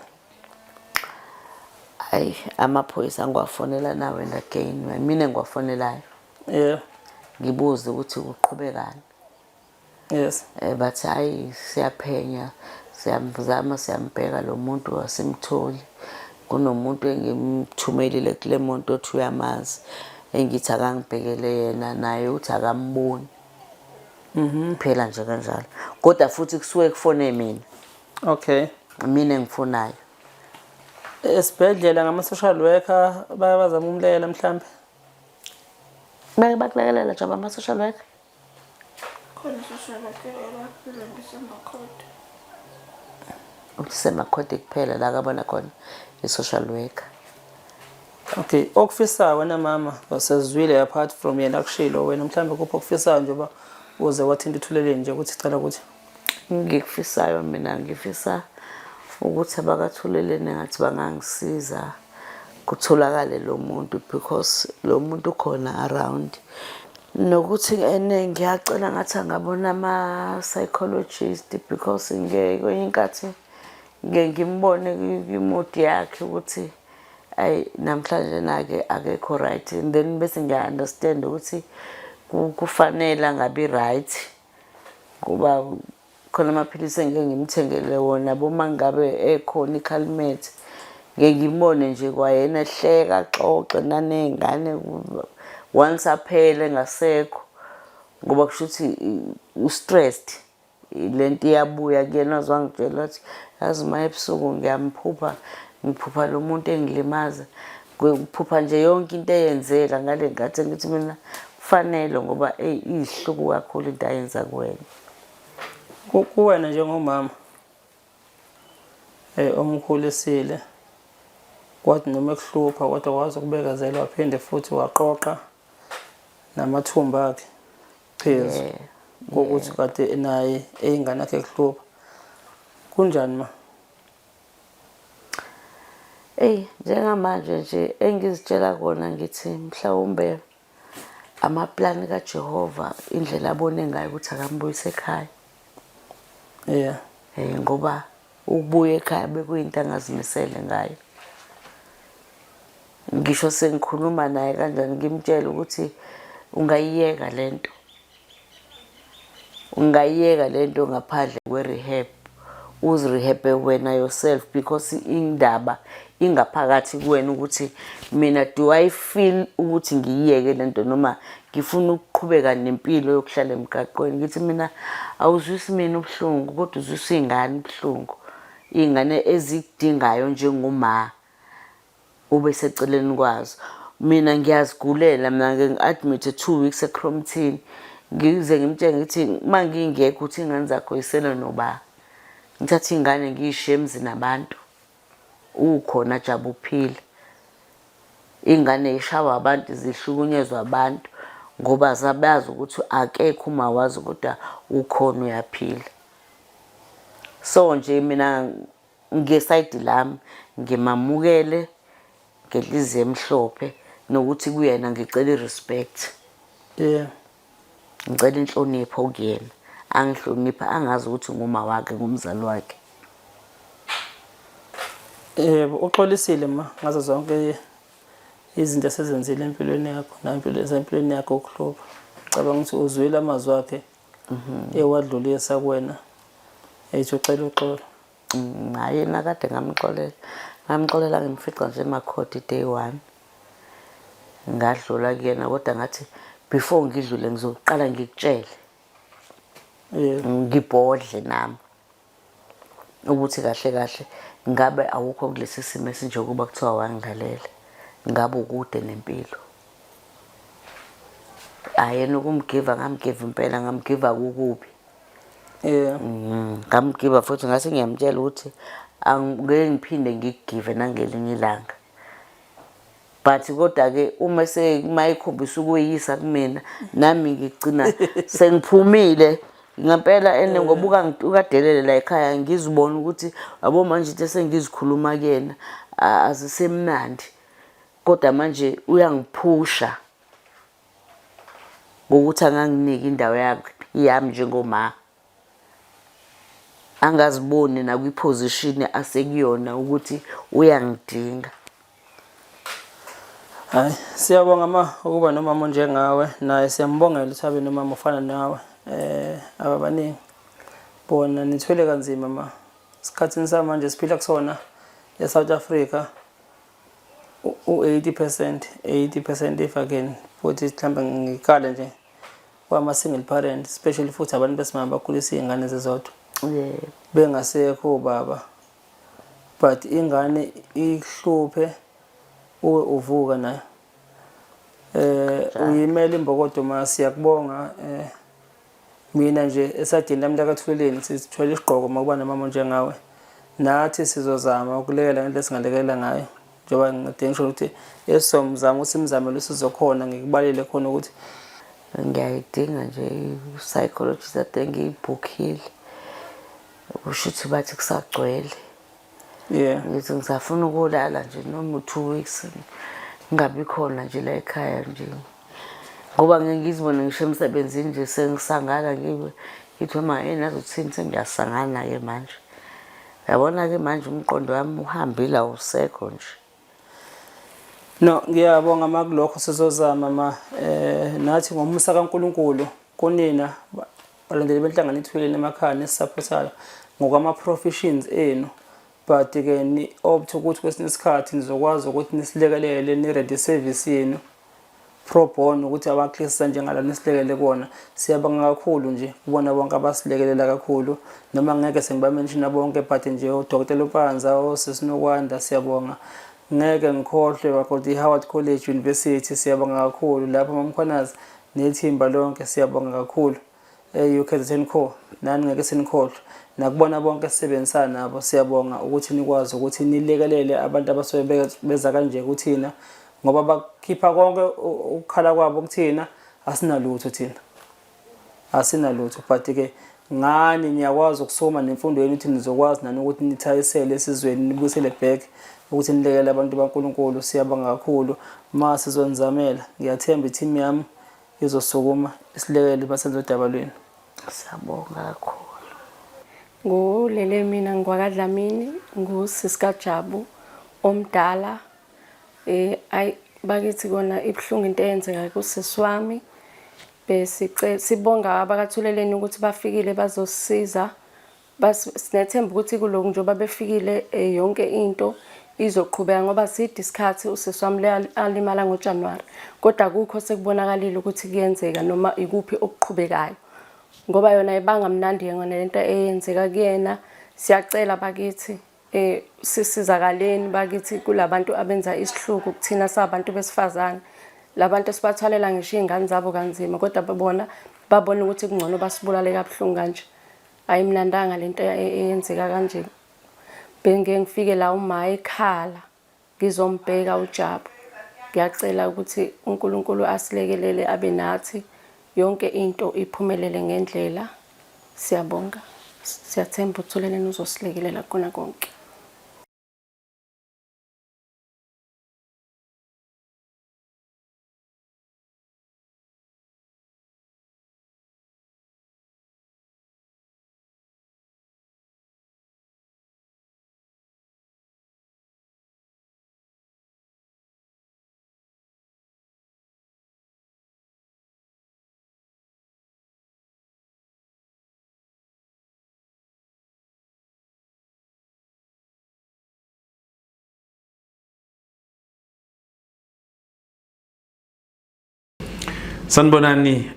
Hayi, amaphoyisa ngiwafonela nawe and again, mina ngiwafonelayo. Ngibuze ukuthi kuqhubekani. Bathi hayi siyaphenya, siyamzama, siyambheka lo muntu asimtholi. Kunomuntu engimthumelile kule muntu othi uyamazi, engithi akangibhekele yena, naye uthi akamboni. Phela nje kanjalo. Kodwa futhi kusuke kufone mina. Mina engifonayo. Esibhedlela ngama-social worker bayabazama ukumlekelela mhlambe? Bake bakulekelela nje ama-social worker? Khona social worker elapha ngisemakhodi. Usemakhodi kuphela la kabona khona i-social worker. Okay, okufisayo wena mama, wasezwile apart from yena akushilo wena mhlambe kuphi okufisayo njengoba uze wathinta uThuleleni nje ukuthi cela ukuthi ngikufisayo mina ngifisa ukuthi abakaThuleleni ngathi bangangisiza kutholakale lo muntu, because lo muntu ukhona around, nokuthi ene ngiyacela ngathi angabona ama-psychologist, because kwenye inkathi ngike ngimbone kwi-mood yakhe ukuthi ayi namhlanje nake akekho right, and then bese ngiya-understand ukuthi kufanele angabi right ngoba Khona amaphilisi engike ngimthengele wona boma ngabe ekhona iCalmet ngeke ngibone nje kwayena ehleka axoxe naney'ngane once aphele ngasekho ngoba kusho ukuthi u-stressed lento iyabuya kuyena waze wangitshela wathi yazi ma ebusuku ngiyamphupha ngiphupha lo muntu engilimaza ngiphupha nje yonke into eyenzeka ngale nkathi ngithi mina kufanele ngoba eyi iyihluku kakhulu into ayenza kuwena. Kuwena njengomama omkhulisile kwathi noma ekuhlupha kodwa wazi ukubekezela waphinde futhi waqoqa namathumba akhe phezu kokuthi kade naye eyingane yakhe ekuhlupha. Kunjani ma? Eyi njengamanje nje engizitshela kona ngithi mhlawumbe amaplani kaJehova indlela abone ngayo ukuthi akambuyise ekhaya. Yeah. Eh ngoba ukubuya ekhaya bekuyinto angazimisele ngayo. Ngisho sengikhuluma naye kanjani ngimtshela ukuthi ungayiyeka lento. Ungayiyeka lento ngaphandle kwe-rehab uzi-rehab-e wena yourself because indaba ingaphakathi kuwena ukuthi mina do I feel ukuthi ngiyiyeke lento noma ngifuna ukuqhubeka nempilo yokuhlala emgaqweni. Ngithi mina awuzwisi mina ubuhlungu kodwa uzwisa iy'ngane ubuhlungu, iy'ngane ezikudingayo njengoma. Ube seceleni kwazo. Mina ngiyazigulela mina ngike ngi-admit-e 2 weeks eCrompton. Ngize ngimtshele ngithi uma ngingekho uthi iy'ngane zakho yisele noba. Ngithathe iy'ngane ngiy'shiye emzini abantu. Ukhona Jabu uphila. Iy'ngane y'shawa abantu zihlukunyezwa abantu ngoba zabazi ukuthi akekho umawazo kodwa ukhona uyaphila. So nje mina ngesayidi lami ngimamukele ngenhliziyo emhlophe nokuthi kuyena ngicela i-respect. Yeah. Ngicela inhlonipho kuyena. Angihloniphe angazi ukuthi nguma wakhe ngumzali wakhe. Yebo, uxolisile ma ngazo zonke izinto esezenzile empilweni yakho nampilo empilweni yakho ukuhlupha. Cabanga ukuthi uzwile amazwi akhe ewadlulisa kuwena ethi ucela uxolo. Hhayi yena kade ngamxolela. Ngamxolela ngimfica nje emakhodi day one. Ngadlula kuyena kodwa ngathi before ngidlule ngizoqala ngikutshele. Ngibhodle nami ukuthi kahle kahle ngabe awukho kulesi simo esinjengoba kuthiwa wangilalela. Ngabe ukude nempilo. Hhayi yena ukumgiva ngamgiva impela ngamgiva kukubi. Yeah. Ngamgiva futhi ngase ngiyamtshela ukuthi angeke ngiphinde ngikugive nangelinye ilanga. But kodwa-ke uma mayekhombisa ukweyisa kumina nami ngigcina sengiphumile ngempela and ngoba ukadelele la ekhaya ngizibona ukuthi yabo manje into esengizikhuluma kuyena azisemnandi kodwa manje uyangiphusha ngokuthi anganginiki indawo yakhe yami njengoma angaziboni nakwiposition asekuyona ukuthi uyangidinga. Hayi, siyabonga ma ukuba nomama onjengawe naye siyambongela ukuthi abe nomama ofana nawe. Ababaningi bona nithwele kanzima ma. Esikhathini samanje siphila kusona eSouth Africa u-80% 80% if I can put it mhlambe ngikale nje kwama-single parent especially futhi abantu besimame bakhulisa iy'ngane zizodwa bengasekho obaba but ingane ihluphe uwe uvuka nayo uyimela imbokodo ma siyakubonga. Mina nje esayidini lami lakaThuleleni sithwele isigqoko uma kuba nomama onjengawe. Nathi sizozama ukulekelela ngendlela esingalekelela ngayo. Njengoba ngide ngisho ukuthi esizomzama ukuthi simzamele usizo khona ngikubalile khona ukuthi Ngiyayidinga nje i-psychologist ade ngiyibhukhile. Kusho ukuthi bathi kusagcwele. Ngithi ngisafuna ukulala nje noma u-2 weeks ngingabi khona nje la ekhaya nje. Ngoba ngeke ngizibone ngisho emsebenzini nje sengisangana ngibe ngithi ma yini azothini sengiyasangana-ke manje. Yabona-ke manje umqondo wami uhambile awusekho nje. No, ngiyabonga ma kulokho sizozama ma nathi ngomusa kaNkulunkulu kunina. Balandeli benhlangano ithuleleni emakhaya nesisapothayo ngokwama-professions enu but-ke ni-opt ukuthi kwesinye isikhathi nizokwazi ukuthi nisilekelele ni-ready service yenu pro bono ukuthi abaklisa njengala nisilekele kuwona. Siyabonga kakhulu nje kubona bonke abasilekelela kakhulu, noma ngeke sengibamenshina bonke but nje uDr Lupanza, osisi Nokwanda, siyabonga. Ngeke ngikhohlwe bakodwa i-Howard College University, siyabonga kakhulu lapho MaMkhwanazi nethimba lonke, siyabonga kakhulu. E-UKZN Co nani ngeke sinikhohlwe, nakubona bonke esisebenzisana nabo, siyabonga ukuthi nikwazi ukuthi nilekelele abantu abasuke beza kanje kuthina, ngoba bakhipha konke ukukhala kwabo kuthina. Asinalutho thina, asinalutho, but-ke ngani niyakwazi ukusukuma nemfundo yenu ukuthi nizokwazi nani ukuthi nithayisele esizweni, nibuyisele back ukuthi nilekelele abantu baNkulunkulu. Siyabonga kakhulu. Ma sizonizamela, ngiyathemba i-team yami izosukuma isilekelele basenze udaba lwenu. Siyabonga kakhulu. Ngulele mina ngwakaDlamini, ngusisi kaJabu omdala. Ayi bakithi kona ibuhlungu into eyenzeka kusisi wami. Besicela sibonga abakaThuleleni ukuthi bafikile bazosisiza. Sinethemba ukuthi kulokhu njengoba befikile yonke into izoqhubeka ngoba side isikhathi usisi wami le alimala ngoJanuwari, kodwa akukho sekubonakalile ukuthi kuyenzeka noma ikuphi okuqhubekayo ngoba yona ayibanga mnandi yona lento eyenzeka kuyena. Siyacela bakithi sisizakaleni bakithi kulabantu abenza isihluku kuthina sabantu besifazane, labantu esibathwalela ngisho iy'ngane zabo kanzima, kodwa bona babona ukuthi kungcono basibulale kabuhlungu kanje. Ayimnandanga lento eyenzeka kanje. Bengike ngifike la uma ekhala ngizombheka uJabu. Ngiyacela ukuthi uNkulunkulu asilekelele abe nathi yonke into iphumelele ngendlela. Siyabonga. Siyathemba uThuleleni uzosilekelela kukona konke. Sanibonani,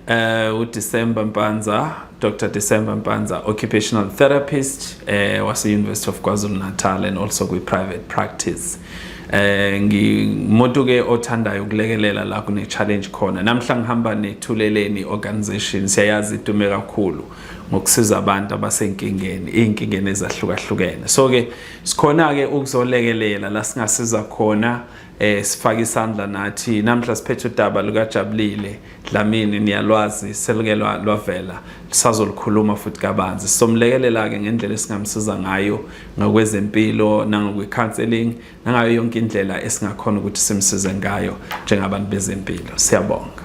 uDecember Mpanza, Dr. December Mpanza, occupational therapist wase University of KwaZulu-Natal and also kwi private practice. Ngimuntu ke othandayo ukulekelela la kune challenge khona. Namhla ngihamba neThuleleni organization, siyayazi idume kakhulu ngokusiza abantu abasenkingeni, izinkingeni ezahlukahlukene. So ke sikhona ke ukuzolekelela la singasiza khona, sifake isandla nathi. Namhla siphethe udaba lukaJabulile Dlamini, niyalwazi seluke lwavela, sazolukhuluma futhi kabanzi. Sizomlekelela ke ngendlela esingamsiza ngayo ngokwezempilo nangokwe-counseling nangayo yonke indlela esingakhona ukuthi simsize ngayo njengabantu bezempilo. Siyabonga.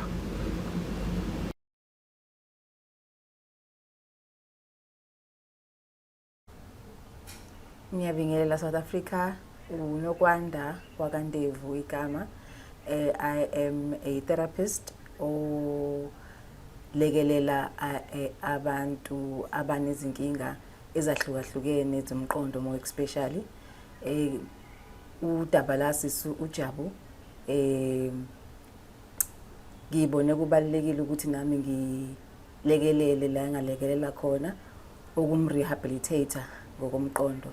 Ngiyabingelela South Africa, uNokwanda wakaNdevu igama. I am a therapist olekelela abantu abanezinkinga ezahlukahlukene zomqondo, more especially udaba lasisi uJabu. Ngibone kubalulekile ukuthi nami ngilekelele la engalekelela khona ukumrehabilitate ngokomqondo.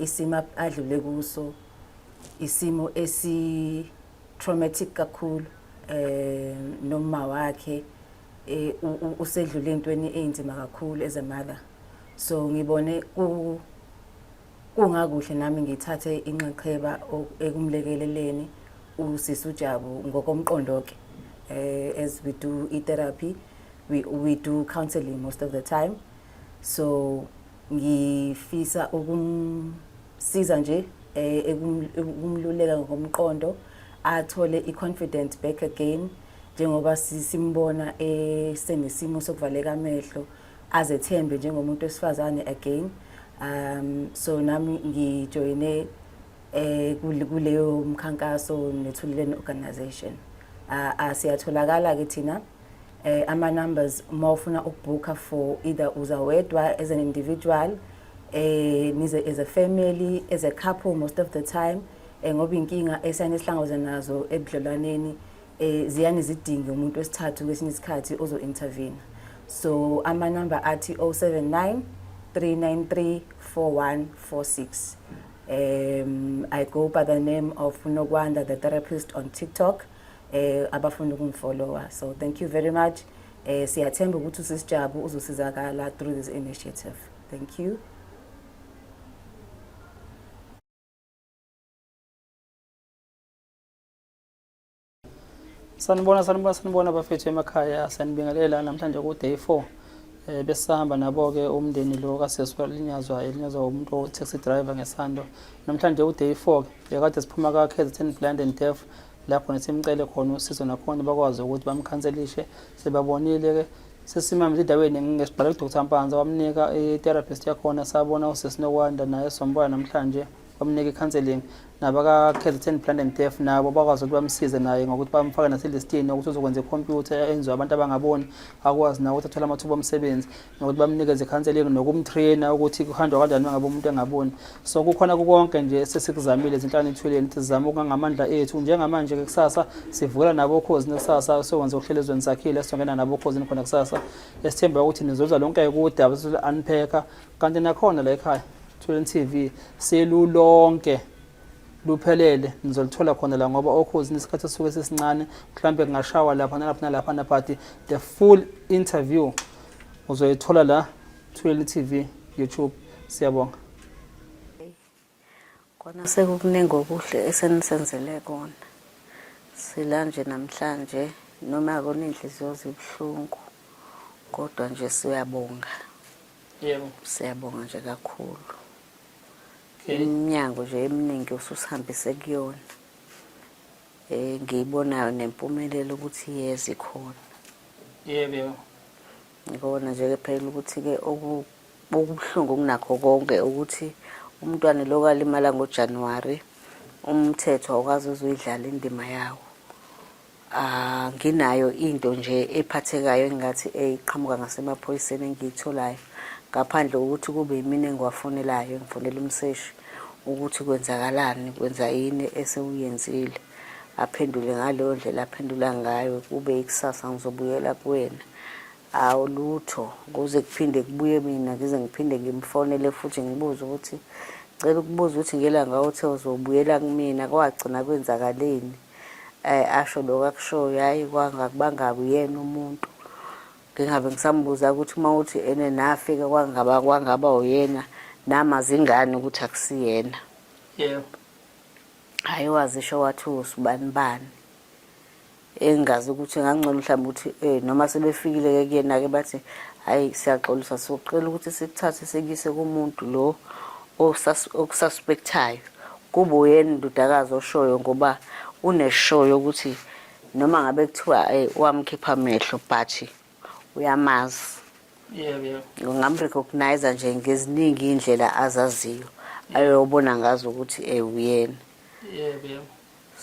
Isimo adlule kuso isimo esi traumatic kakhulu, noma wakhe usedlule entweni eyinzima kakhulu as a mother, so ngibone kungakuhle nami ngithathe inxexheba ekumlekeleleni usisi uJabu ngokomqondo ke. As we do i-therapy, we do counseling most of the time, so ngifisa ukumsiza nje ekumluleka ngokomqondo, athole i-confidence back again, njengoba simbona esenesimo sokuvaleka amehlo, azethembe njengomuntu wesifazane again. So nami ngijoyine kuleyo mkhankaso neThuleleni organization. Siyatholakala ke thina. Ama numbers uma ufuna ukubooka for either uza wedwa as an individual, nize as a family, as a couple most of the time, ngoba inkinga esiyane sihlangabezana nazo ebudlelwaneni ziyane zidinge umuntu wesithathu kwesinye isikhathi ozo intervene. So ama number athi 079 393 4146. I go by the name of Nokwanda the therapist on TikTok, abafuna ukungifollowa. So thank you very much. Siyathemba ukuthi usisi Jabu uzosizakala through this initiative. Thank you. Sanibona, sanibona, sanibona bafethu emakhaya. Sanibingelela namhlanje ku day 4. Besihamba nabo ke umndeni lo kasesi walinyazwa, elinyazwa umuntu o taxi driver ngesando. Namhlanje u day 4 ke bekade siphuma ka KZN Blind and Deaf, lapho nesimcele khona usizo, nakhona bakwazi ukuthi bamkhanselishe. Sebabonile ke sesimame endaweni ngesiqala kuDr Mpanza, wamnika i-therapist yakhona. Sabona usisi Nokwanda naye, sombona namhlanje, bamnika i-counseling. Nabaka-KZN Blind and Deaf nabo bakwazi ukuthi bamsize naye ngokuthi bamfake naselistini ukuthi uzokwenza ikhompyutha enziwa abantu abangaboni, akwazi nawe ukuthi athole amathuba omsebenzi, nokuthi bamnikeze i-counseling nokumtraina ukuthi kuhanjwa kanjani uma ngabe umuntu engaboni. So kukhona konke nje esesikuzamile ezinhlangano ethuleni ukuthi sizame okungangamandla ethu. Njengamanje-ke kusasa sivukela nabo okhozini, kusasa sokwenza uhlelo ezweni sakhile, sizongena nabo okhozini khona kusasa, esithemba ukuthi nizozwa lonke udaba sizo-unpacka. Kanti nakhona la ekhaya Thuleni TV selulonke luphelele nizolithola khona la, ngoba okhozini isikhathi esisuke sesincane, mhlawumbe kungashawa lapha nalapha nalapha, but the full interview uzoyithola la Thuleni TV YouTube. Siyabonga. Kona sekukuningi okuhle esenisenzele kona. Sila nje namhlanje noma kona inhliziyo zibuhlungu, kodwa nje siyabonga. Yebo. Siyabonga nje kakhulu. Iminyango nje eminingi ususihambise kuyona. Ngiyibonayo nempumelelo ukuthi iyeza ikhona. Yebo, yebo. Ngibona nje ke phela ukuthi ke okubuhlungu kunakho konke ukuthi umntwana lo kalimala ngoJanuary, umthetho awukaze uzoyidlala indima yawo. Ah, nginayo into nje ephathekayo engathi eyiqhamuka ngasemaphoyiseni engiyitholayo, ngaphandle kokuthi kube yimina engiwafonelayo, ngifonela umseshi ukuthi kwenzakalani, kwenza yini esewuyenzile, aphendule ngaleyo ndlela aphendula ngayo, kube ikusasa ngizobuyela kuwena. Awu lutho, kuze kuphinde kubuye mina ngize ngiphinde ngimfonele futhi ngibuze ukuthi cela ukubuza ukuthi ngelanga othe uzobuyela kumina kwagcina kwenzakaleni. Asho lokho akushoyo, hhayi kwangakubanga uyena umuntu. Ngingabe ngisambuza ukuthi uma uthi ene nafika kwangaba kwangaba uyena, namazi ingane ukuthi akusiyena. Yebo. Hhayi wazisho wathi usibani bani. Engingazi ukuthi ngangcono mhlawumbe ukuthi noma sebefikile-ke kuyena-ke bathi hhayi siyaxolisa, socela ukuthi sikuthathe sikuyise kumuntu lo okususpecthayo. Kube uyena indodakazi oshoyo ngoba uneshoyo ukuthi noma ngabe kuthiwa wamkhipha amehlo but uyamazi. Yebo, yebo. Ngingamrecognize nje ngeziningi iy'ndlela azaziyo ayobona ngazo ukuthi uyena. Yebo, yebo.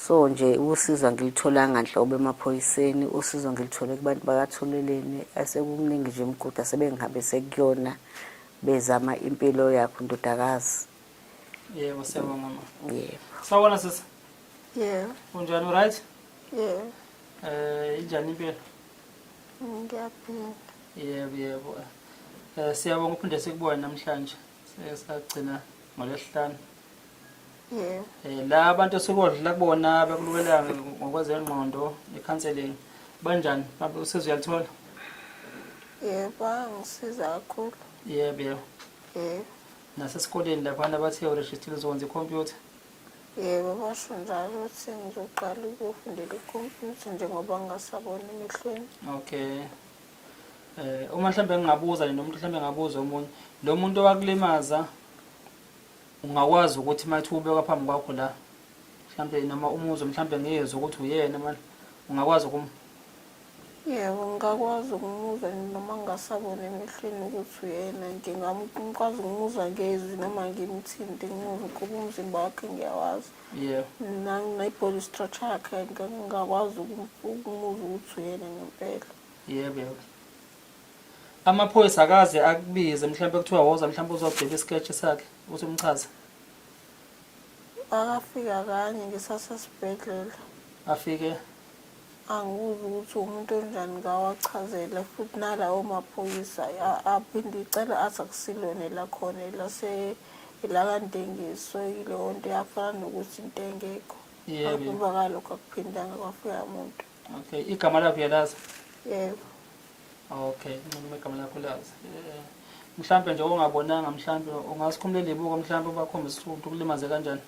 So nje usizo angilitholanga nhlobo emaphoyiseni, usizo ngilithole kubantu bakaThuleleni, asekukuningi nje imigudu asebengihambise kuyona bezama impilo yakho ndodakazi. Yebo, siyabonga mama. Yebo. Sawubona sisi. Yebo. Unjani, right? Yebo. Injani impilo? Ngiyaphila. Yebo, yebo. Siyabonga uphinde sikubone namhlanje. Sesagcina ngolwesihlanu. Yebo. La abantu esikodla kubona bekulukela ngokwezengqondo i-counseling banjani? Mhlawumbe usizo uyalithola? Yebo, bangisiza kakhulu. Yebo, yebo. Yebo. Nasesikoleni laphana bathe urejistile uzokwenza ikhompyutha? Yebo, basho njalo ukuthi ngizoqala ukuyofundela ikhompyutha njengoba ngingasaboni emehlweni. Okay. Uma mhlawumbe ngingabuza nje nomuntu, mhlawumbe ngabuza omunye, lo muntu owakulimaza ungakwazi ukuthi uma ethi ubekwa phambi kwakho la, mhlawumbe noma umuzwe mhlawumbe ngiyezwe ukuthi uyena manje, ungakwazi ukum Yebo, ngingakwazi ukumuzwa noma ngingasaboni emehlweni ukuthi uyena. Ngingakwazi ukumuzwa ngezwi noma ngimthinte ngimuzwe ngoba umzimba wakhe ngiyawazi. Yebo. Ne-body structure yakhe ngingakwazi ukumuzwa ukuthi uyena ngempela. Yebo yebo. Amaphoyisa akaze akubize mhlawumbe kuthiwa woza mhlawumbe uzodweba isketch sakhe uthi umchaze. Akafika kanye ngisasesibhedlela. Afike Angibuze ukuthi umuntu onjani ngawachazela futhi nalawo maphoyisa aphinde icala athi akusilona elakhona elase elakaNdengiso yileyo nto yafana nokuthi into engekho. Yebo. Emva kwalokho akuphindanga kwafika muntu. Okay, igama lakho uyalazi? Yebo. Okay, noma igama lakho lazi. Eh, mhlampe nje ongabonanga mhlampe ungasikhumulela ibuko mhlampe ubakhombise ukuthi ukulimaze kanjani.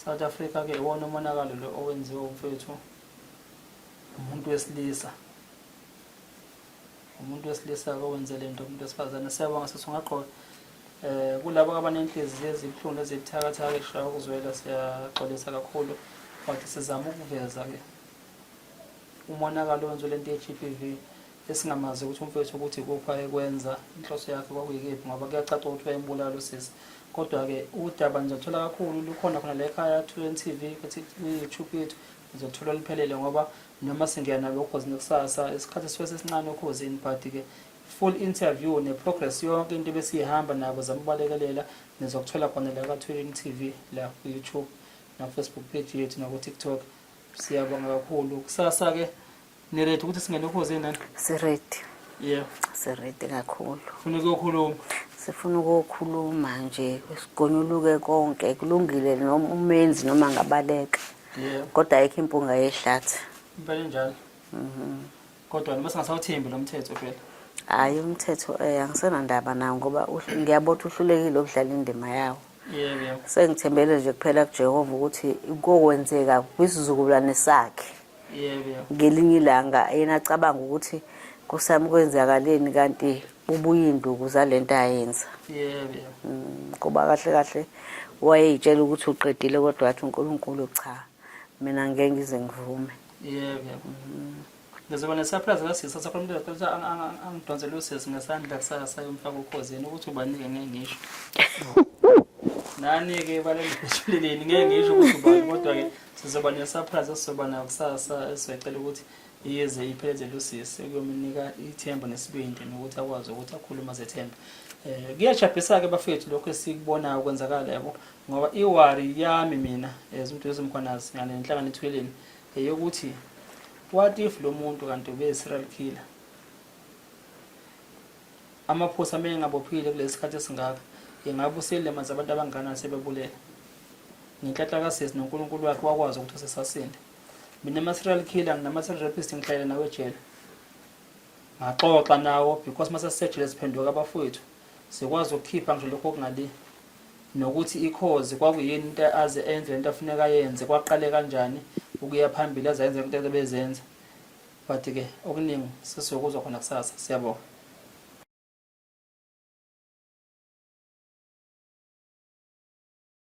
South Africa ke iwona umonakalo lo owenziwe umfethu umuntu wesilisa. Umuntu wesilisa ke owenze lento umuntu wesifazane. Siyabonga sisi ungagqoka. Eh kulabo abanenhliziyo ezibuhlungu nezibuthakathaka eshaya ukuzwela siyaxolisa kakhulu but sizama ukuveza ke umonakalo owenziwe lento ye-GBV esingamazi ukuthi umfethu ukuthi ikuphi ayekwenza inhloso yakhe kwakuyikephi ngoba kuyacaca ukuthi wayembulala usisi kodwa-ke udaba nizothola kakhulu lukhona khona la ekhaya Thuleni TV kwi-YouTube yethu nizothola luphelele ngoba noma singena nalo okhozini kusasa isikhathi sisuke sesincane okhozini but-ke full interview ne-progress yonke into ebesiyihamba nabo zama ukubalekelela nizokuthola khona la ka-Thuleni TV la ku-YouTube na-Facebook page yethu naku-TikTok siyabonga kakhulu kusasa-ke niready ukuthi singene ukhozini nani Siready. yeah Siready kakhulu. funa ukuyokhuluma Sifuna ukukhuluma nje sigonyuluke konke kulungile noma umenzi noma ngabaleka. yeah Kodwa ayikho impunga yehlathi. impela injalo kodwa noma singasawuthembi lo mthetho phela Hayi umthetho eh angisenandaba nawo ngoba ngiyabona ukuthi uhlulekile ukudlala indima yawo. Yebo yebo. Sengithembele nje kuphela kuJehova ukuthi kokwenzeka kwisizukulwane sakhe. Yebo yebo. Ngelinye ilanga yena acabanga ukuthi kusami kwenzakaleni kanti ubuya induku zalento ayenza. Yebo yebo. Ngoba kahle kahle wayeyitshela ukuthi uqedile kodwa wathi uNkulunkulu cha mina ngeke ngize ngivume. Yebo yebo. Ngizoba ne-surprise kasisi asakhona umuntu ukuthi angidonsele usisi ngesandla kusasa yomfaka ukhozini ukuthi ubanike ngeke ngisho. Nani-ke balendishileleni ngeke ngisho ukuthi ubani kodwa-ke sizoba ne-surprise esizoba nayo kusasa esizoyicela ukuthi ize iphelezele usisi ukuyomnika ithemba nesibindi nokuthi akwazi ukuthi akhulume azethembe. Eh kuyajabhisa-ke bafethu lokho esikubonayo kwenzakala yabo ngoba iwari yami mina as umuntu wezimkhwanazi ngane nenhlangano ethweleni eyokuthi what if lo muntu kanti ube serial killer amaphosa uma engabophile kulesi sikhathi esingaka ingabe uselimaze abantu abangakanani sebebulele ngenhlanhla kasisi noNkulunkulu wakhe wakwazi ukuthi usesasinde mina ama-serial killer nginama-serial rapist ngihlalele nawe ejele ngaxoxa nawo because uma sesisejele siphenduka abafowethu sikwazi ukukhipha ngisho lokho okungale nokuthi ikhozi kwakuyini into aze enze lento afuneka ayenze kwaqale kanjani ukuya phambili aze ayenze into ebezenza but ke okuningi sesizokuzwa khona kusasa siyabonga.